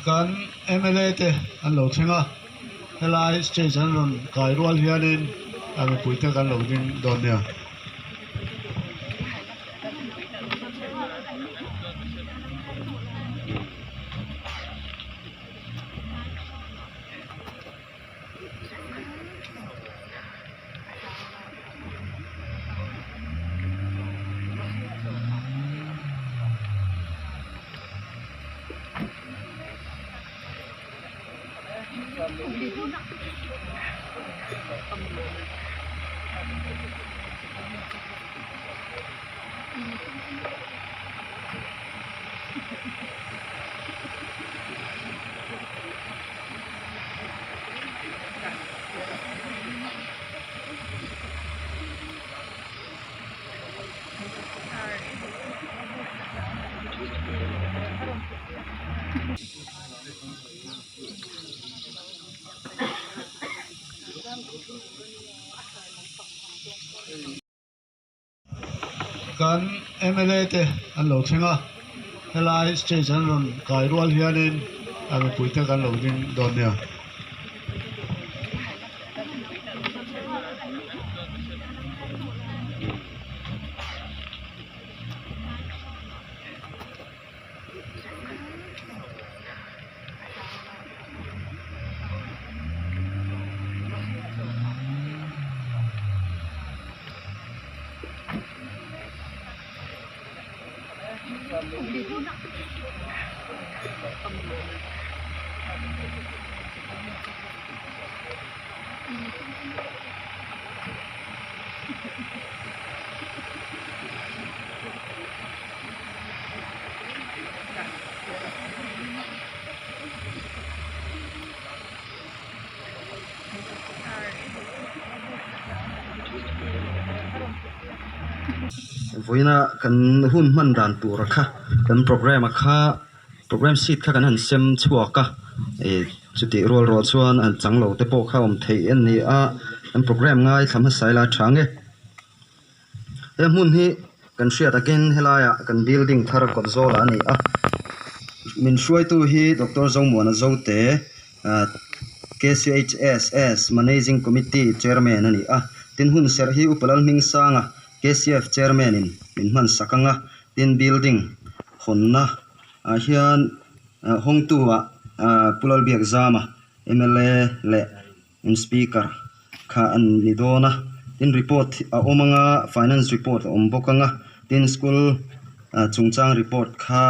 Kan mla te an lo thleng a, helai stage an rawn kai rual hianin a mipui te kan lo ding dawn nia. Kan mla te an lo thleng a, helai stage an rawn kai rual hianin a mipui te kan lo ding dawn nia. Vawiina kan hun hman dan tur kha kan programme a kha programme sheet kha kan han sem chhuak a ih chutih rual rual chuan an chang lo te pawh kha awm theih a ni a an programme ngaithla hmasa ila a tha ang e. He hmun hi kan hriat takin helaiah kan building thar kawt zawlah a ni a min hruaitu hi Doctor Zomuana Zote ah K_C_H_S_S Managing Committee Chairman a ni a tin hun serh hi Upa Lalhmingsanga K_C_F Chairman in min hman sak ang a tin building hawnna ah hian hawngtu ah Pu Lalbiakzama M_L_A leh In speaker kha a ni dawn a tin report a awm ang a finance report a awm bawk ang a tin school ah chungchang report kha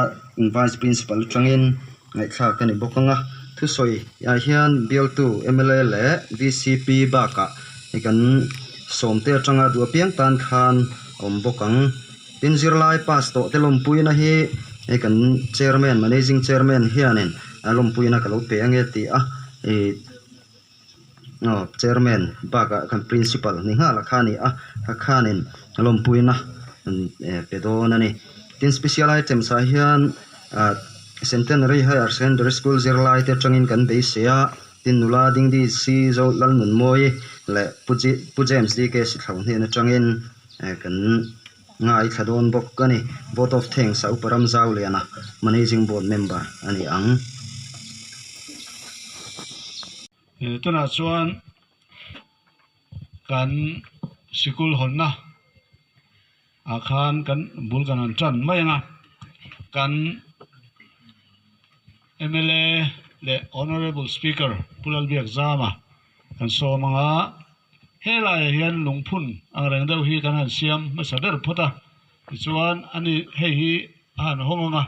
vice principal atangin ngaihthlak a ni bawk ang a thusawi ah hian bialtu mla leh vcp bakah hei kan sawmte atanga duh apiang tan khan a awm bawk ang tin zirlai pass tawh te lawmpuina hi hei kan chairman managing chairman hianin a lawmpuina ka lo pe ange tih a ih. Aw chairman bakah khan principal ni nghal a kha a ni a a khanin lawmpuina an pe dawn a ni tin special items ah hian ah centenary higher secondary school zirlai te atangin kan beisei a tin nula dingdi si zo lalnunmawi leh pu pu james d k sithlo hnen atangin kan ngaithla dawn bawk a ni vote of thanks a upa Ramzauliana managing board member a ni ang. Tunah chuan kan sikul hawnna ah khan kan bul kan han tan mai ang a kan mla leh honourable speaker Pu Lalbiakzama kan sawm ang a helaiah hian lungphun ang reng deuh hi kan han siam hmasa ber phawt a tichuan ani hei hi a han hawng ang a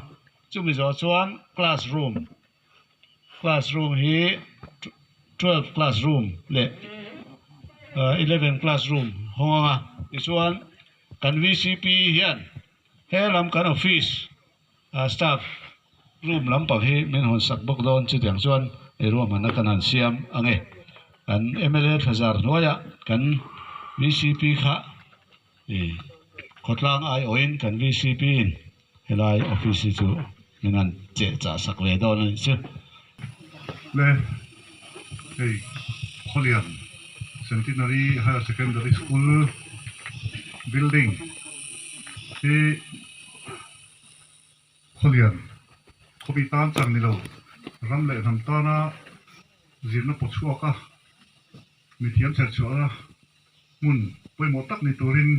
chumi zawh chuan classroom. Classroom hi 12 classroom leh 11 classroom hawng ang a tichuan kan vcp hian he lam kan office staff room lampang hi min hawn sak bawk dawn chutiang chuan ei ruahmanna kan han siam ang e kan mla thlazar hnuaiah kan vcp kha ih khawtlang aiawhin kan vcp in. Helai office hi chu min han cheh chah sak ve dawn a nih chu. Le hei Khawlian Centenary Higher Secondary School building hi Khawlian khawpi tan chang ni lo Ram leh hnam tana zirna paw chhuak a, mithiam chher chhuahna hmun pawimawh tak ni turin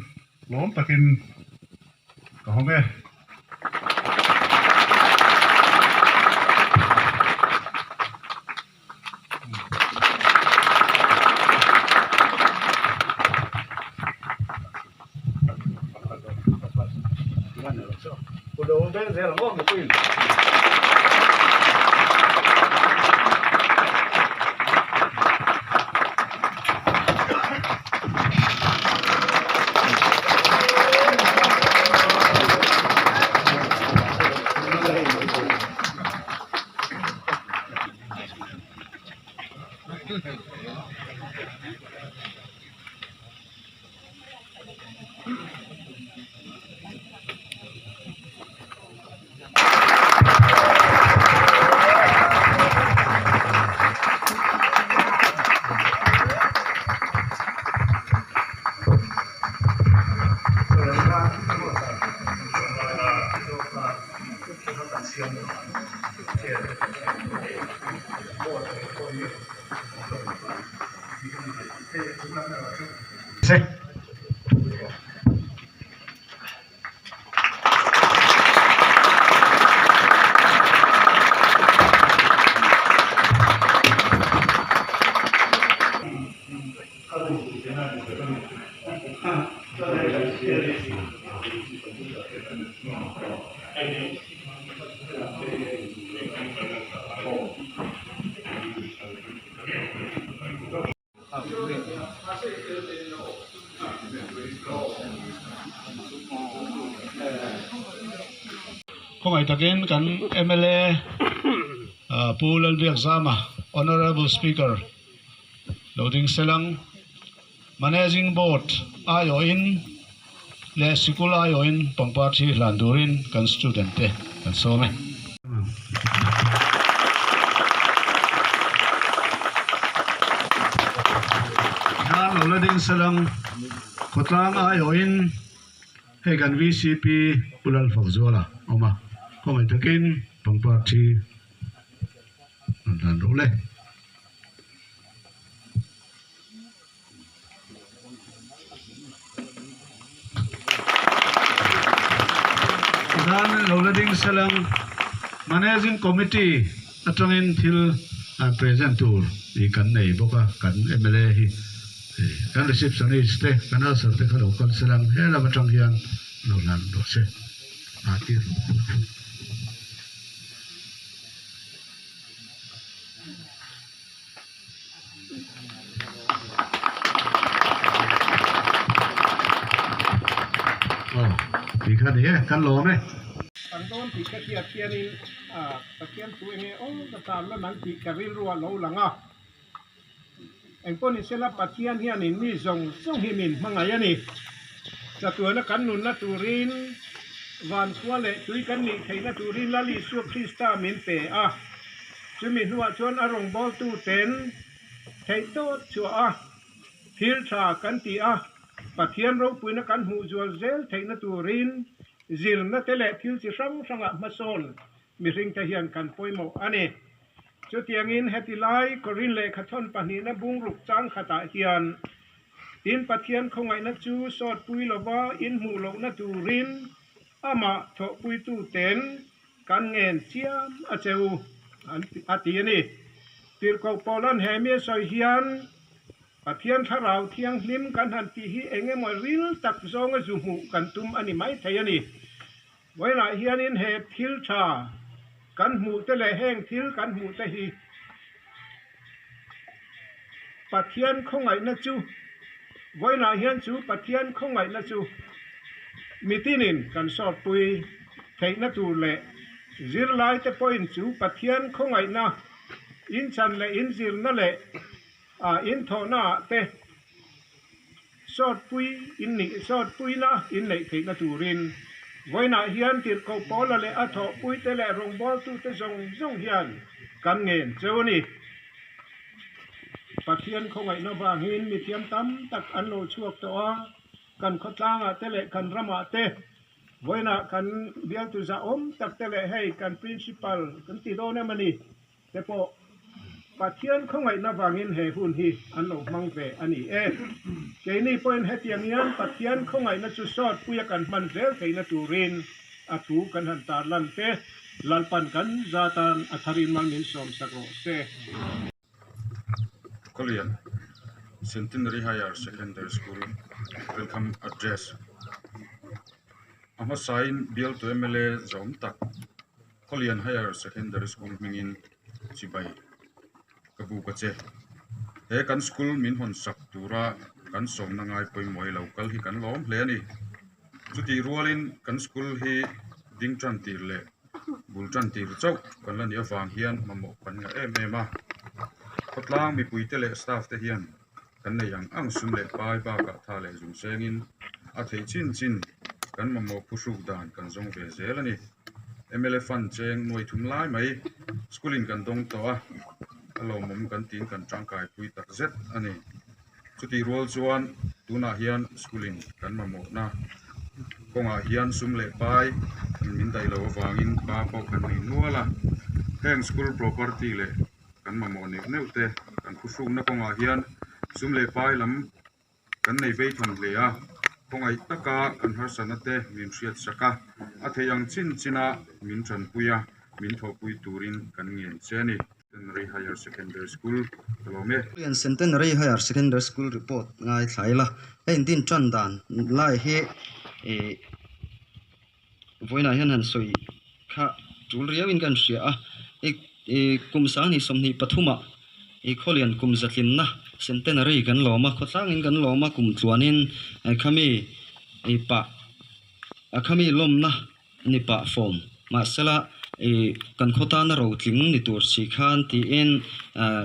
lawm takin ka hawng e. Khawngaih takin kan mla Pu Lalbiakzama Honourable Speaker lo ding selang Managing Board aiawhin leh sikul aiawhin pangpar thi hlan turin kan student te kan sawm e. Dar lo la ding selang khawtlang aiawhin hei kan VCP Pu Lalfakzuala awm a, khawngaih takin pangpar thi an hlan rawh le. Tichuan lo la ding selang Managing Committee atangin thil an present tur tih kan nei bawk a, kan mla hi kan receptionist te kan usher te kha lo kal selang he lam atang hian lo hlan rawh se a tir. Aw tih kha ni e, kan lawm e. Kan dawn tih ka hriat hianin Pathian thu enge aw ka tan la nang tih ka rilru a lo lang a. Engpawh ni sela Pathian hianin mi zawng zawng hi min hmangaih a ni. Chatuana kan nunna turin van khua leh tui kan nih theihna turin Lal Isua Krista min pe a. Chumi hnuah chuan a rawngbawltu ten theihtawp chhuah a, thil tha kan ti a, Pathian ropuina kan hmuh zual zel theihna turin zirna te leh thil chi hrang hrangah hmasawn mihringte hian kan pawimawh a ni. Chutiangin heti lai Korin lehkhathawn pahnihna bungruk chang khatah hian tin Pathian khawngaihna chu sawtpui lova inhmuh lohna turin amah thawhpuitu ten Kan ngen chiam a che u, a ti a ni. Tirhkoh Paulan he mi a sawi hian, Pathian Thlarau Thianghlim kan han tih hi eng emaw ril tak zawnga zu hmuh kan tum a ni maithei a ni. Vawiinah hianin he thil tha kan hmuh te leh heng thil kan hmuh te hi Pathian khawngaihna chu vawiinah hian chu Pathian khawngaihna chu mitinin kan sawtpui theihna tur leh zirlaite pawhin chu Pathian khawngaihna inchan leh inzirna leh inthawhnaah te sawtpui innih sawtpuina inneih theihna turin vawiinah hian tirhkoh Paula leh a thawhpuite leh rawngbawltute zawng zawng hian kan ngen cheu a ni. Pathian khawngaihna vangin mithiam tam tak an lo chhuak tawh a, kan khawtlangah te leh kan ramah te vawiinah kan bialtu zahawm tak te leh hei kan principal kan ti dawn em a ni. te pawh Pathian khawngaihna vangin he hun hi an lo hmang ve a ni e. Keini pawhin hetiang hian Pathian khawngaihna chu sawtpuia kan hman zel theihna turin a thu kan han tarlan te Lalpan kan zatan a tharin mal min sawmsak rawh se. Khawlian Centenary Higher Secondary School welcome address a hmasain bialtu mla zawm tak Khawlian Higher Secondary School hmingin chibai ka buk a che. He kan school min hawn sak tura kan sawmna ngai pawimawh lo kal hi kan lawm hle a ni. Chutih rualin kan school hi ding tan tir leh bul tan tir chauh kan la nih avang hian mamawh kan ngah em em a. Khawtlang mipuite leh staff te hian kan nei ang ang sum leh pai bakah tha leh zum sengin a theih chin chin kan mamawh phuhruk dan kan zawng ve zel a ni. Mla fund cheng nuai thum lai mai school in kan dawng tawh a, a lawmawm kan tiin kan tangkai pui tak zet a ni. Chutih rual chuan tunah hian school in kan mamawhna kawngah hian sum leh pai min daih loh avangin pa pawh kan nei nual a, heng school property leh kan mamawh neuh neuh te kan khuhrukna kawngah hian sum leh pai lam kan nei vei tham hle a, khawngaih taka kan harsatna te min hriat sak a, a theih ang chin china min tanpui a, min thawhpui turin kan ngen che a ni. Centenary Higher Secondary School ka lawm e. Lian Centenary Higher Secondary School report ngaithla ila, hei din tan dan lai hi ih vawiinah hian han sawi kha tul riauin ka inhria a, ih ih kum sanghnih sawmhnih pathumah ih khawlian kum zatlinna Centenary kan lawm a, khawtlangin kan lawm a, kum tluanin khami ih pah a khami lawmna ni pah fawm mahsela ih kan khaw tana rotling ni tur si khan tiin ah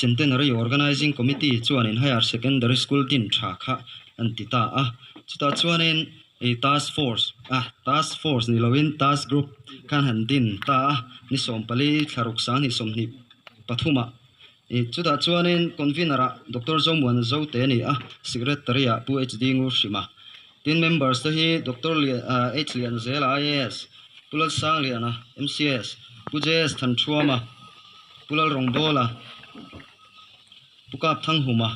Centenary Organizing Committee chuanin Higher Secondary School din tha kha an ti ta a, chutah chuanin ih task force ah task force ni loin task group khan han din ta a, ni sawmpali thlaruk sanghnih sawmhnih pathumah ih chutah chuanin convener ah Doctor Zomuana Zote a ni a, Secretary ah Pu HD Ngurhrima. Tin members te hi Doctor H Lianzela IAS, Pu Lalsangliana MCS, Pu JS Thanthuama, Pu Lalrawngbawla, Pu Kapthanghuma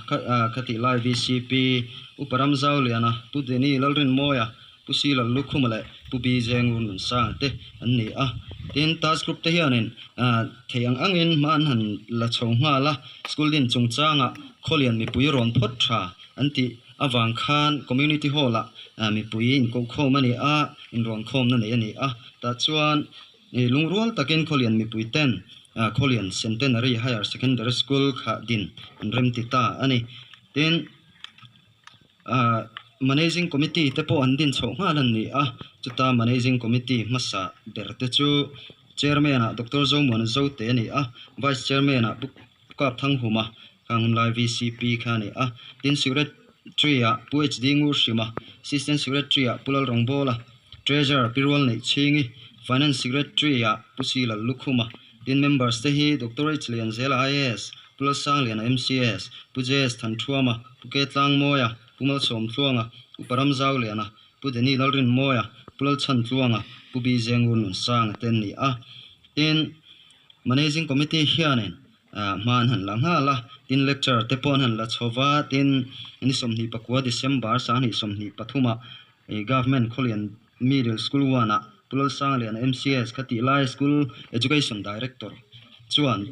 ka tih lai VCP, Upa Ramzauliana, Pu Denny Lalrinmawia, Pu Si Lallukhuma leh Pu BJ Ngurnunsanga te an ni a. Tin task group te hianin thei ang angin hma an han la chho nghal a, school din chungchangah Khawlian mipui rawn phawt tha an tih Avang khan Community Hall ah mipui inkohkhawm a ni a, inrawnkhawmna nei a ni a. Tah chuan lungrual takin Khawlian mipui ten Khawlian Centenary Higher Secondary School kha din an remti ta a ni. Tin, Managing Committee te pawh an din chhoh nghal a ni a, chuta Managing Committee hmasa ber te chu Chairman ah Doctor Zomuana Zote a ni a, Vice Chairman ah Pu Kapthanghuma khang hun lai VCP kha a ni a, tin Secretary ah Pu HD Ngurhrima, Assistant Secretary ah Pu Lalrawngbawla, Treasurer Pi Rualneihchhingi, Finance Secretary ah Pu Si Lallukhuma, tin Members te hi Doctor H Lianzela IAS, Pu Lalsangliana MCS, Pu JS Thanthuama, Pu K Tlangmawia, Pu Malsawmtluanga, Upa Ramzauliana, Pu Deni Lalrinmawia, Pu Lalchhantluanga, Pu BJ Ngurnunsanga te an ni a, tin Managing Committee hianin hma an han la nghal a, tin lecture te pawh an han la chho va, tin ni 24 December 2023 ah Government Khawlian Middle School one ah Pu Lalsangliana MCS kha tih lai School Education Director chuan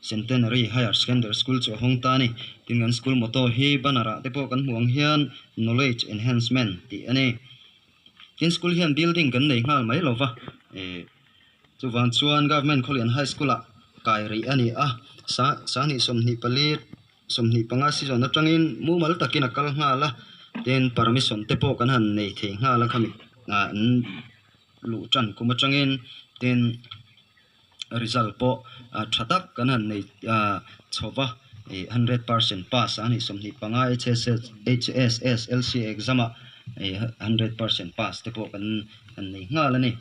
Centenary Higher Secondary School chu a hawng ta a ni. Tin kan school motto hi banner ah te pawh kan hmuh ang hian Knowledge Enhancement tih a ni. Tin school hian building kan nei nghal mai lo va, Chuvang chuan Government Khawlian High School ah kai rih a ni a, sanghnih 24 25 season atangin mumal takin a kal nghal a, tin permission te pawh kan han nei thei nghal a khami an luh tan kum atangin tin result pawh tha tak kan han nei chho va, ih 100% pass sanghnih 25 HSS LC exam ah 100% pass te pawh kan han nei nghal a ni.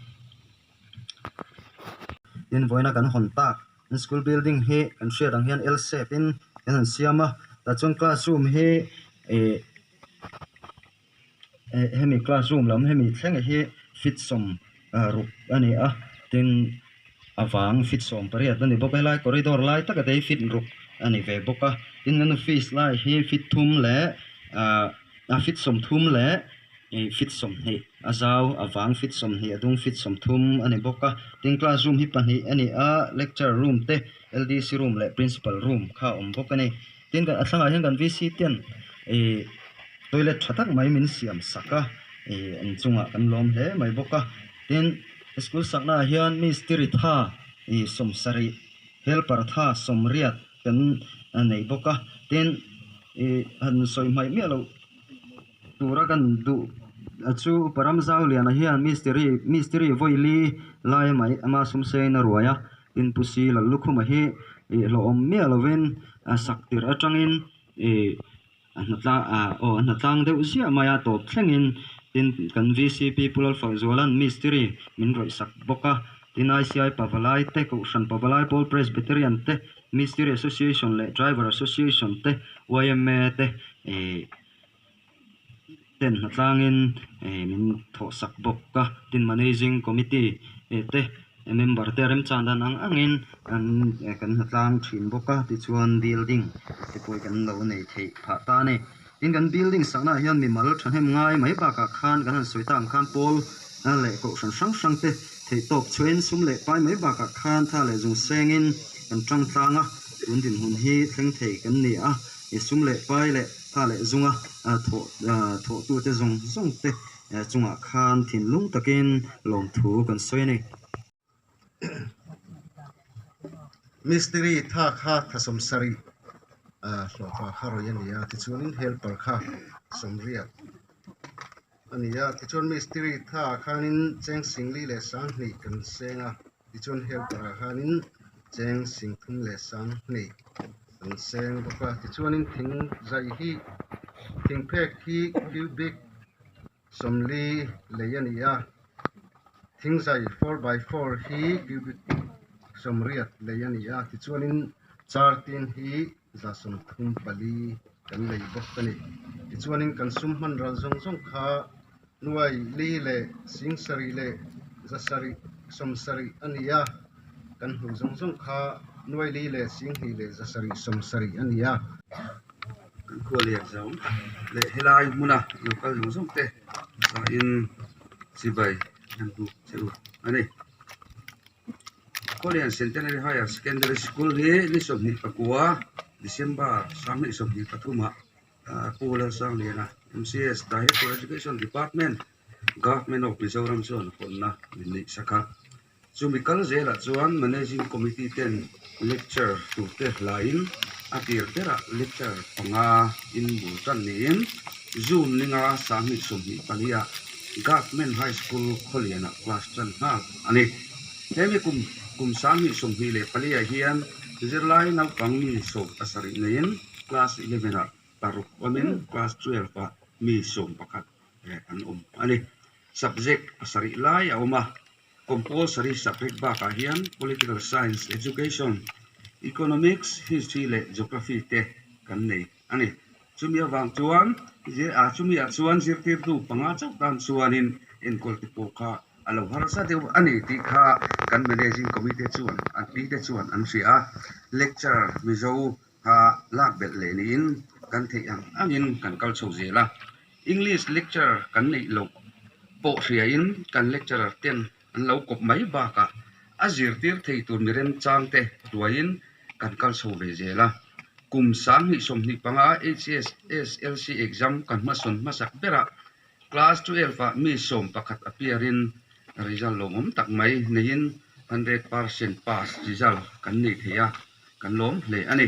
Tin vawiina kan hawn tak an school building hi kan hriat ang hian L shape in an han siam a tah chuan classroom hi ih hemi classroom lam hemi thleng hi feet sawm ruk a ni a tin. a vang feet 18 a ni bawk a helai corridor lai taka te hi feet ruk a ni ve bawk a tin an office lai hi feet thum leh ahh a feet 30 leh ih feet 20 a zau a vang feet 20 a dung feet 30 a ni bawk a tin classroom hi pahnih a ni a lecture room te L_D_C room leh principal room kha a awm bawk a ni tin a thlangah hian kan V_C ten ih toilet tha tak mai min siam sak a ih an chungah kan lawm hle mai bawk a tin school saknaah hian mistiri tha ih 70 helper tha 80 kan nei bawk a tin ih han sawi hmaih miah loh tura kan duh chu upa Ramzauliana hian mistiri mistiri vawili lai mai ama sum sengin a ruai a tin pu si Lallukhuma hi ih hlauhawm miah lovin a sak tirh atangin ih a hnatlang ah aw a hnatlang deuh ziah mai a tawp thlengin tin kan V_C_P Pu Lalfakzuala'n mistiri min rawih sak bawk a tin I_C_I Pavalai te Kohhran Pavalai Pawl Presbyterian te Mistiri Association leh Driver Association te Y_M_A te ih ten hnatlangin ih min thawh sak bawk a tin Managing Committee te member te remchan dan ang angin an kan hnatlang thin bawk a tichuan building te pawh hi kan lo nei theih phah ta a ni tin kan building sakna ah hian mimal thahnem ngai mai bakah khan kan han sawi tak ang khan pawl leh kohhran hrang hrang te theihtawp chhuahin sum leh pai mai bakah khan tha leh zung sengin kan tang tlang a tun dinhmun hi thleng thei kan ni a sum leh pai leh tha leh zunga thawh thawhtute zawng zawng te chungah khan thinlung takin lawmthu kan sawi a ni. Mistiri tha kha tha 70 hlawhfa kha rawi a ni a, tichuanin helper kha 80 a ni a, tichuan mistiri tha ah khanin cheng 42,000 kan seng a, tichuan helper ah khanin cheng 32,000 kan seng bawk a, tichuanin thing zai hi thing phek hi cubic 40 lei a ni a, thing zai 4x4 hi cubic 80 lei a ni a, tichuanin chartin hi 134 kan lei bawk a ni. Tichuanin kan sum hman ral zawng zawng kha nuai li leh 70 leh 770 a ni a, kan hmuh zawng zawng kha nuai li leh 2,000 leh 770 a ni a. Kan khua lian zawng tak leh helai hmuna lo kal zawng zawng te zahin chibai an buk che u a ni. Khawlian Centenary Higher Secondary School hi ni 29 December 2023 ah Pu Lalsangliana MCS Director Education Department Government of Mizoram chuan hawnna min neih sak a. Chumi kal zelah chuan Managing Committee ten lecture turte hlain a tir berah lecture panga in bul tan niin June ninga 2024 ah Government High School Khawlianah class tan nghal a ni. Hemi kum kum 2024 ah hian zirlai naupang mi 17 neiin class 11 ah paruk awmin class 12 ah mi 11 an awm a ni. Subject pasarih lai a awm a, compulsory subject bakah hian Political Science, Education, Economics, History leh Geography te kan nei a ni. Chumi avang chuan chumi ah chuan zirtirtu panga chauh tan chuanin enkawl te pawh kha a lo harsa deuh a ni tih kha kan Managing Committee chuan an pi te chuan an hria a, lecture Mizo kha lak belh leh niin kan theih ang angin kan kal chho zel a, English lecture kan neih loh pawh hriain kan lecturer ten an lo kawp mai bakah a zirtir thei tur mi remchang te hnuaiin kan kal chho ve zel a. Kum 2025 HSSLC exam kan hmasawn hmasak berah class 12 ah mi 11 appear-in result lawmawm tak mai neiin 100% pass result kan nei thei a, kan lawm hle a ni.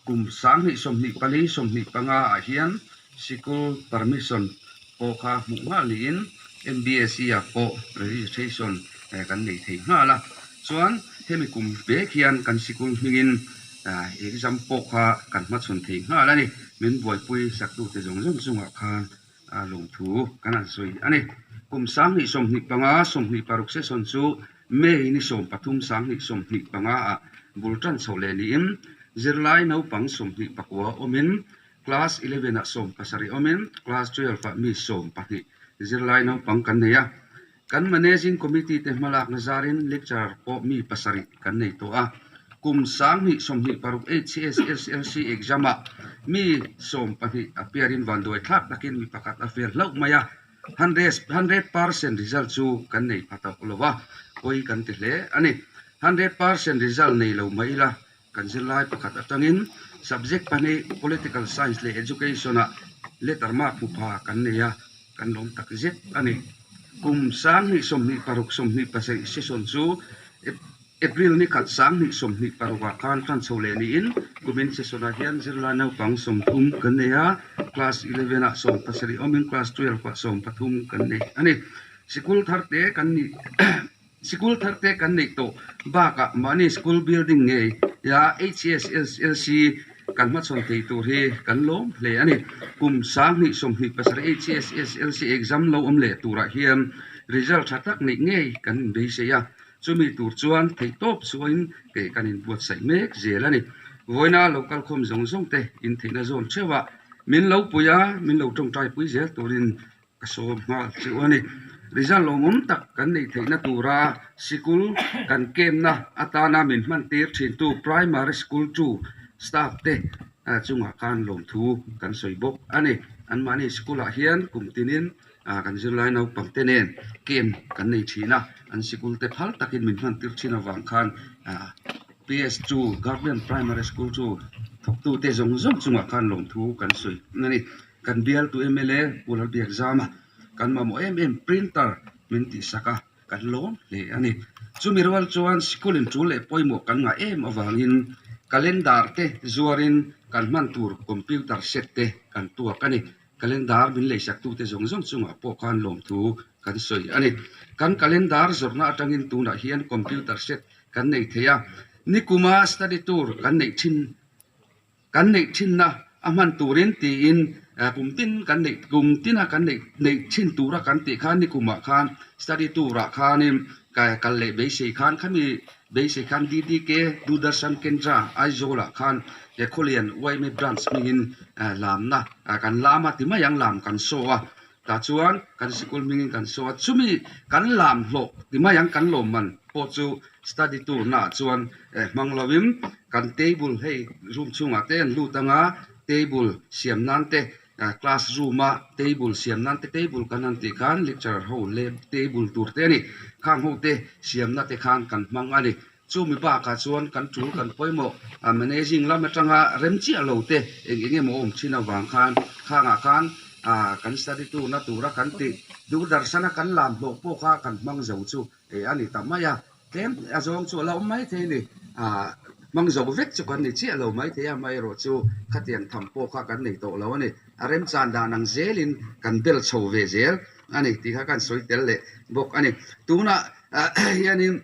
Kum 2024 25 ah hian sikul permission pawh kha hmuh nghal niin MBSE ah pawh registration kan nei thei nghal a. Chuan hemi kum vek hian kan sikul hmingin exam pawh kha kan hmachhawn thei nghal a ni. Min buaipui saktute zawng zawng chungah khan lawmthu kan han sawi a ni. Kum 2025 26 session chu May ni 13 2025 ah bul tan chhoh leh niin zirlai naupang 29 awmin class 11 ah 17 awmin class 12 ah mi 12 zirlai naupang kan nei a. Kan Managing Committee te hmalakna zarin lecturer pawh mi pasarih kan nei tawh a. Kum 2026 HSSLC exam ah mi 12 appear-in vanduai thlak takin mi pakhat a fail hlauh mai a. 100% result chu kan nei pha tawh lo va, pawi kan ti hle a ni. 100% result nei lo mai ila kan zirlai pakhat atangin subject pahnih Political Science leh Education ah letter mark hmu pha kan nei a, kan lawm tak zet a ni. Kum 2026 27 session chu April ni khat 2026 ah khan tan chho leh niin kumin session ah hian zirlai naupang 30 kan nei a, class 11 ah 17 awmin class 12 ah 13 kan nei a ni. Sikul thar te kan nih Sikul thar te kan neih tawh bakah mahni school building ngei a HSSLC kan hmachhawn thei tur hi kan lawm hle a ni. Kum 2027 HSSLC exam lo awm leh turah hian result tha tak neih ngei kan inbeisei a, chumi tur chuan theihtawp chuain kei kan inbuatsaih mek zel a ni. Vawiina lo kalkhawm zawng zawng te intheihna zawn theuh a, min lo pui a, min lo tawngtai pui zel turin Ka sawm nghal chu a ni. Result lawmawm tak kan neih theihna tura sikul kan kemna atana min hman tir thintu Primary School 2 staff te chungah khan lawmthu kan sawi bawk a ni. Anmahni sikul ah hian kum tinin kan zirlai naupang te nen kem kan nei thin a, an sikul te phal takin min hman tir thin avang khan PS2 Government Primary School 2 thawktute zawng zawng chungah khan lawmthu kan sawi a ni. Kan bialtu mla Pu Lalbiakzama kan mamawh em em printer min tihsak a, kan lawm hle a ni. Chumi rual chuan sikul in tul leh pawimawh kan ngah em avangin calendar te zuarin kan hman tur computer set te kan tuak a ni. Calendar min leisaktute zawng zawng chungah pawh khan lawmthu kan sawi a ni. Kan calendar zawrhna atangin tunah hian computer set kan nei thei a, nikuma study tour kan neih thin. Kan neih thinna a hman turin tiin kum tin kan neih kum tina kan neih neih thin tura kan tih khan nikumah khan study tour ah khanin kal leh beisei khan khami beisei khan DDK Doordarshan Kendra Aizawl ah khan he Khawlian YMA branch hmingin lamna kan lam a ti mai ang lam kan saw a tah chuan kan sikul hmingin kan saw a chumi kan lam hlawh ti mai ang kan lawmman pawh chu study tour naah chuan hmang lovin kan table hei room chhungah te an lut anga table siam nan te class room a table siam nan te table kan han tih khan lecturer ho leh table tur te a ni khang ho te siamna te khan kan hmang a ni chumi bakah chuan kan tul kan pawimawh managing lam atanga rem chiah lo te eng eng emaw awm thin avang khan khangah khan kan study tour na tura kan tih Doordarshan a kan lam hlawh pawh kha kan hmang zo chu Eh a ni ta mai a, tlem a zawng chu a la awm mai thei a ni. Ah hmang zo vek chu kan ni chiah lo mai thei a, amaherawh chu khatiang tham pawh kha kan nei tawh lo a ni. A remchan dan ang zelin kan bel chho ve zel a ni tih kha kan sawi tel leh bawk a ni. Tunah hianin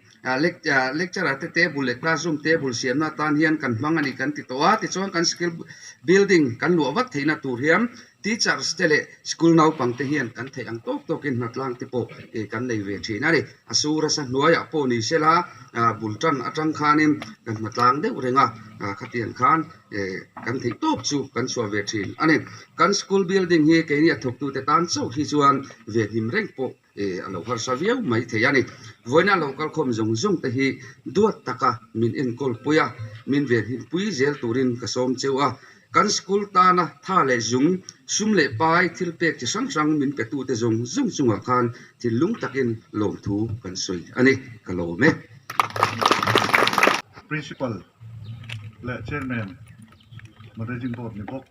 lecturer te table leh classroom table siamna atan hian kan hmang a ni kan ti tawh a, tichuan kan skill building kan luah vat theihna tur hian Teachers te leh school naupang te hian kan theih ang tawk tawkin hnatlang te pawh kan nei ve thin a ni. A sur a sa hnuaiah pawh ni sela bul tan atang khanin kan hnatlang deuh reng a, khatiang khan kan theih tawp chu kan chhuah ve thin a ni. Kan school building hi keini a thawktute tan chauh hi chuan ve hnim reng pawh a lo harsa viau mai thei a ni. Vawiina lo kalkhawm zawng zawng te hi duat taka min enkawl pui a, min venhim pui zel turin ka sawm cheu a. Kan school tana tha leh zung, sum leh pai thil pek chi hrang hrang min petute zawng zawng chungah khan thinlung takin lawmthu kan sawi a ni. Ka lawm e. Principal leh Chairman, Managing Board ni bawk,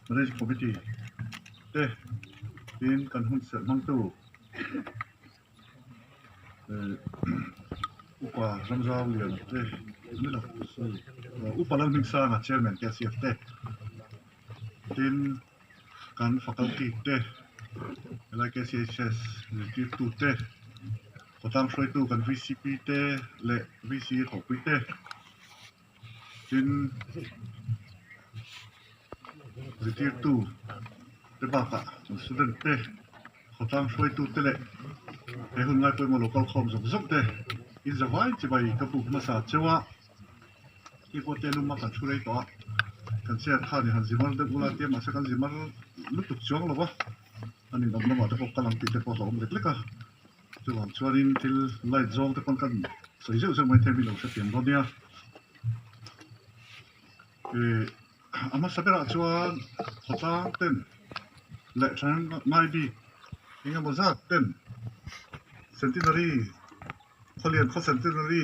Managing Committee te tin kan hun serh hmangtu upa Ramzau Lian te ni lo sorry upa Lalhmingsanga chairman KCF te tin kan faculty te helai KCHS zirtirtu te khawtlang hruaitu kan VCP te leh VC thawhpui te. Tin, zirtirtu te bakah student te, khawtlang hruaitu te leh he hun ngai pawimawh lo kal khawm zawk zawk te in zavai chibai ka buk hmasa cheu a, khi pawh te luma kan thu rei tawh a, kan chair khan i han zimar deuh ula tia mahse kan zimar lutuk chuang lo va, a ninawm lamah te pawh kal ang tih te pawh a hlauhawm lek lek a. Chuvang chuanin thil light zawng te pawn kan sawi zeuh zeuh mai thei min lo hrethiam dawn nia. Ih a hmasa berah chuan khawtlang ten leh tha ngai bik eng emaw zat ten centenary khawlian khaw centenary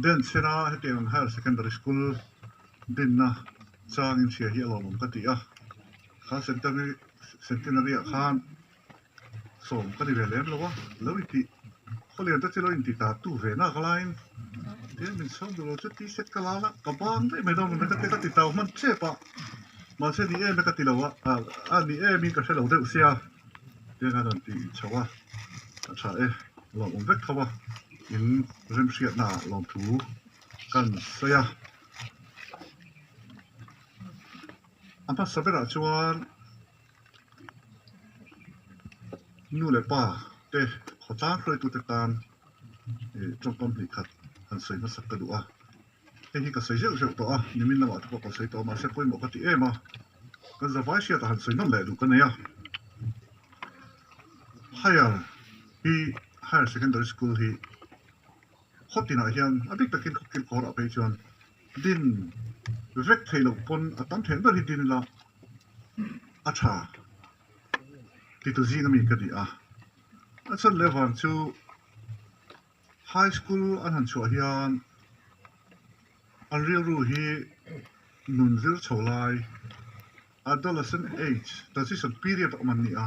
den chhena hetiang higher secondary school dinna chang inhria hi a lawmawm ka ti a kha centenary centenary ah khan sawm ka ni ve lem lo a lo intih khawlian te chu lo intih ta tu ve nak laiin tin min sawm duh lo chu t shirt ka la la ka ban daih mai dawn ka ti ka ti tau hman chep a mahse ni em e ka ti lo a ah a ni em in ka hre lo deuh sia tin a rawn tih chho a a tha e lawmawm vek tho a in remhriatna ah lawmthu kan sawi a a hmasa berah chuan. Nu leh pa te khawtlang hruaitute tan ih tawngkam hnih khat han sawi hmasak ka duh a, hei hi ka sawi zeuh zeuh tawh a, nimin lamah te pawh ka sawi tawh a mahse pawimawh ka ti em a, kan zavai hriatah han sawi nawm leh duh ka nei a. Higher hi Higher Secondary School hi khaw tinah hian a bik takin khaw kilkhawrah phei chuan din vek theih loh pawn a tam theih ber hi din ila a tha titu zing ami ka ni a a chhan leh vang chu high school an han chhuah hian an rilru hi nun zir chho lai adolescent age transition period a awm an ni a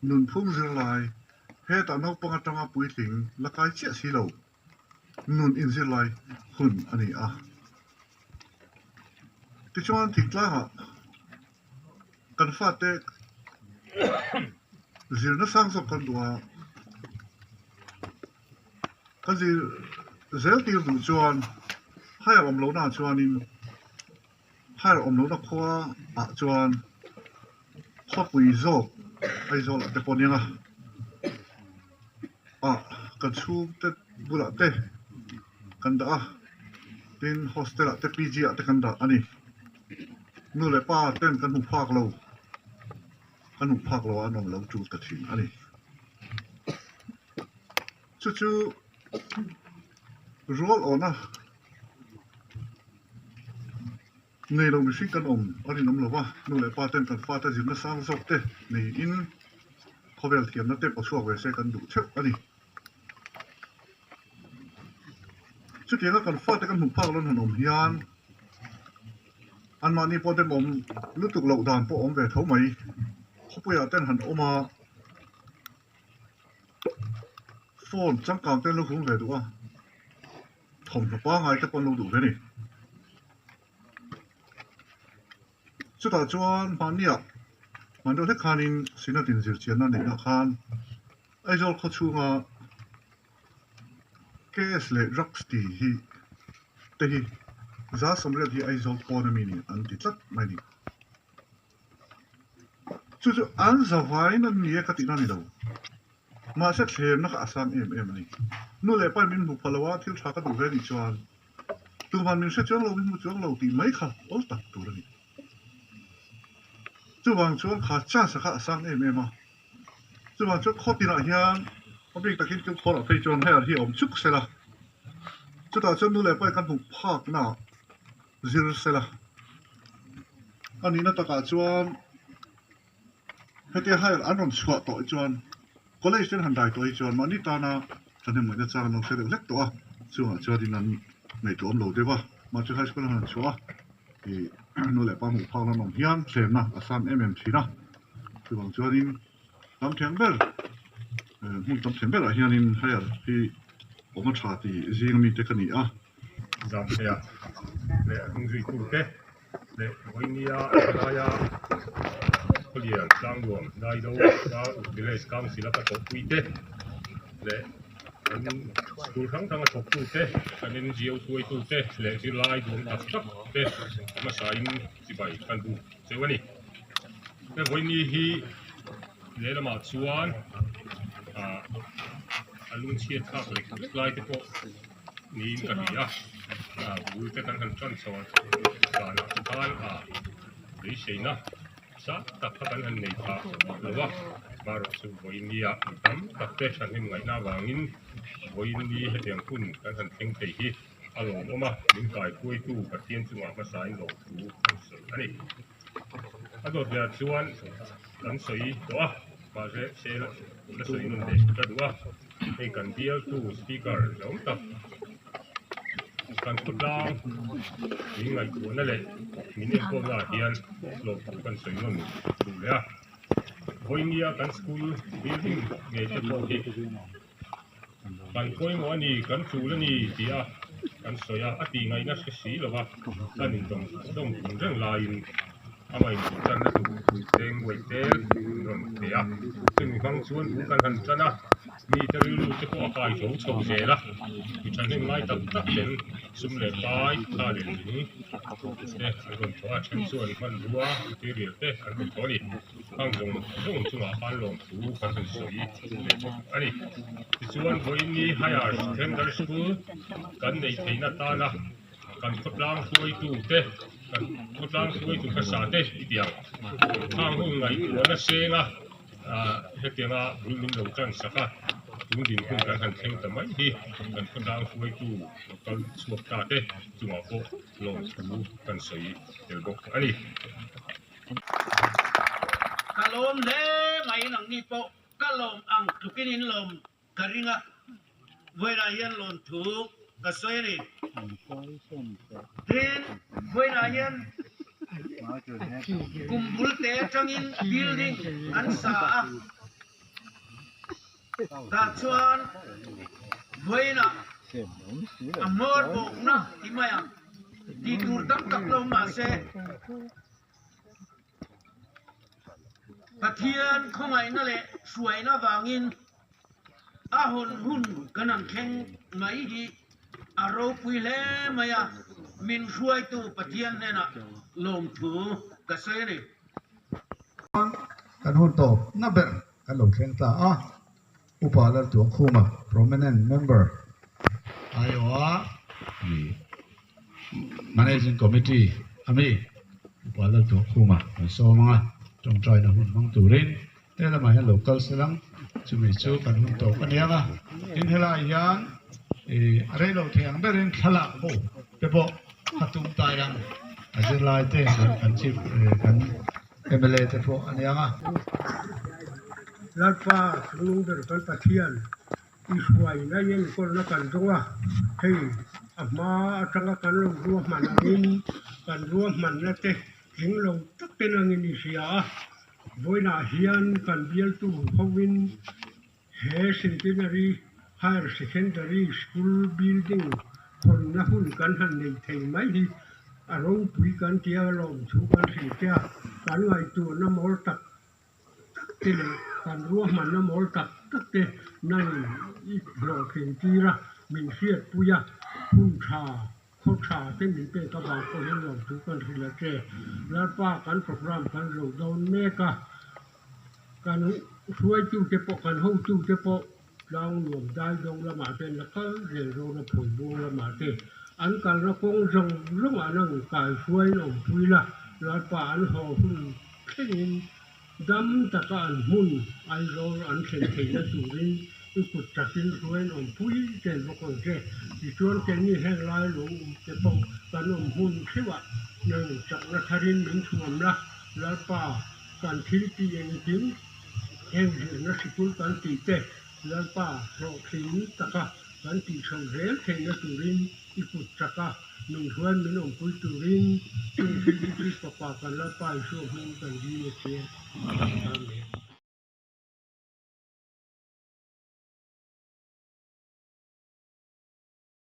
nunphung zir lai hetah naupang atanga puitling la kai chiah si lo. Nun inzir lai hun a ni a. Tichuan thingtlangah kan fate zirna sang zawk kan duh a, kan zir zel tir duh chuan higher awm lohna ah chuanin higher awm lohna khua ah chuan khawpui zawk Aizawl ah te pawh nia ah kan chhungte bulah te kan dah a tin hostel ah te PG ah te kan dah a ni nu leh pa ten kan hmu phak lo kan hmu phak lo a an awm lo tul ta thin a ni chu chu rual awna Nei lo mihring kan awm a rinawm lo va, nu leh pa ten kan fate zirna sang zawk te neiin khawvel thiamna te pawh chhuak ve se kan duh theuh a ni. Chutianga kan fate kan hmuh phak lawn han awm hian anmahni pawh demawm lutuk loh dan pawh awm ve tho mai. Khawpuiah ten han awm a, phone changkang te an lo hum ve duh a. Thawmhnaw pangngai te pawh an lo duh ve a ni. Chutah chuan hmanniah hman deuh hlek khanin Synod inzirchianna neihna khan Aizawl khaw chhunga KS leh drugs ti hi te hi 180 hi Aizawl pawn ami ni an ti tlat mai a ni. Chu chu an zavaiin an ni e ka tihna a ni lo. Mahse thlemna kha a sang em em a ni. Nu leh pa in min hmu pha lo a, thil tha ka duh ve anih chuan tuman min hre chuang lo, min hmu chuang lo tih mai kha awl tak tur a ni. Chuvang chuan kha chance kha a sang em em a. Chuvang chuan khaw tinah hian a bik takin chu khawrah phei chuan hei hi a awm chuk sela. Chutah chuan nu leh pa in kan hmuh phakna zir sela. A nihna takah chuan. Hetia higher an rawn chhuah tawh hi chuan college ten han dai tawh hi chuan mahni tana thahnemngaihna chang an lo hre deuh hlek tawh a, chungah chuanin an ngaihtuah awm lo deuh a, mahse high school an han chhuah a ih nu leh pa hmuh phak lam awm hian thlemna a san em em thin a, chuvang chuanin tam thiam ber hmun tam thiam berah hianin higher hi awm a tha tih zing ami te ka ni a. Zamthei ah leh a hnung zuitute leh Vawinia laia Khawlian Tlangnuam Daido Village Council a ka thawhpuite leh kan school hrang hranga thawktute kan NGO hruaitute leh zirlai duhawm tak tak te hmasain chibai kan buk cheu a ni. He Vawini hi lehlamah chuan ah a lungchhiat thlak lek lek lai te pawh niin ka hria a bul te kan han tan chho a danah khan a beiseina sang tak kha kan han nei pha lo a, marawhchu vawiin-nia mi tam tak te thahnem ngaihna avangin vawiin-ni hetiang hun kan han thleng thei hi a lawmawm a, min kaikuaitu Pathian chungah hmasain lawmthu kan sawi a ni. A dawt leh ah chuan kan sawi tawh a, mahse se la sawi nun leh ka duh a, hei kan bialtu speaker zawng tak kan khawtlang min ngaihtuahna leh min enkawlna ah hian hlawhthu kan sawi nawn duh leh a, vawinia kan school building ngei te pawh hi kan pawimawh a ni, kan tul a ni tih a kan sawi a, a tih ngaihna hre si lo va, kan indawm dawm tum reng laiin amah intuh tanna tur cheng buai tel an rawn pe a, chumi hmang chuan bul kan han tan a, mite rilru te pawh a kai tho chho zel a, mi thahnem ngai tak tak ten sum leh pai thla leh lung te an rawn thawh a, then chuan hmanrua material te an rawn thawh a ni. Hang zawng zawng chungah khan lawmthu kan han sawi leh bawk a ni. Tichuan vawiin Higher Secondary School kan neih theihna tana kan khawtlang hruaitu te, kan khawtlang hruaitu hmasa te i ti ang. Hang hun ngaihtuahna senga hetianga bul min lo tan sak a, tun dinhmun kan han thleng ta mai hi kan khawtlang hruaitu local chhuak ta te chungah pawh lawmthu kan sawi tel bawk a ni. Ka lawm hle mai nangni pawh ka lawm ang tlukin in lawm ka ring a, vawiinah hian lawm thu ka sawi a ni. Tin, vawiinah hian kum bul te atangin building an sa a, tah chuan vawiinah a hmawr bawkna ti mai ang. Tih tur tam tak lo mahse Pathian khawngaihna leh hruaina vangin a hawn hun kan ang thleng mai hi a ropui hle mai a, min hruaitu Pathian hnenah lawmthu ka sawi a ni. Kan hun tawp na ber kan lo thleng ta a. Upa Laltuahkhuma, Prominent Member, aiawha mi Managing Committee a mi Upa Laltuahkhuma kan sawm ang a, tawngtaina hun hmang turin he lamah hian lo kal se lang, chumi chu kan hun tawp a nia nga. Tin helai hian ih a rei lo thei ang berin thlalak ho te pawh a tum tai ang a zirlai te kan chief kan mla te pawh a nia nga. Lalpa Chungnung ber kan Pathian i hruaina i enkawlna kan zawng a, hei a hma atanga kan lo ruahman angin kan ruahmanna te tling lo tak ten angin i hria a, vawiinah hian kan bialtu hovin he Centenary Higher Secondary School building hawnna hun kan han nei thei mai hi a ropui kan tia lawmthu kan hrilh che a, kan ngaihtuahna mawl tak tak te leh kan ruahmanna mawl tak tak te nangin i hlawhtlin tir a, min hriatpui a, hun tha, khaw tha te min pek avang pawh hian lawmthu kan hrilh a che. Lalpa kan program kan zo dawn mek a, kan hruaitute pawh kan hotute pawh tlang nuam dai dawng lamah te la kal zel dawn a phawi buang lamah te an kalna kawng zawng zawngah nang kaihruaiin awmpui la, Lalpa an haw hun thlengin dam taka an hmun Aizawl an thlen theihna turin i kut takin hruaiin awmpui tel bawk ang che. Tichuan keini heng lai lo awm te pawh kan awm hmun theuhah nang chakna tharin min thuam la, Lalpa kan thil tih engkim heng zirna sikul kan tih te Lalpa hlawhtling taka kan tih chhoh zel theihna turin i kut chaka min hruai min awmpui turin chung thil hi Krista Pa kan Lalpa Isua hming kan dil a che. Amen.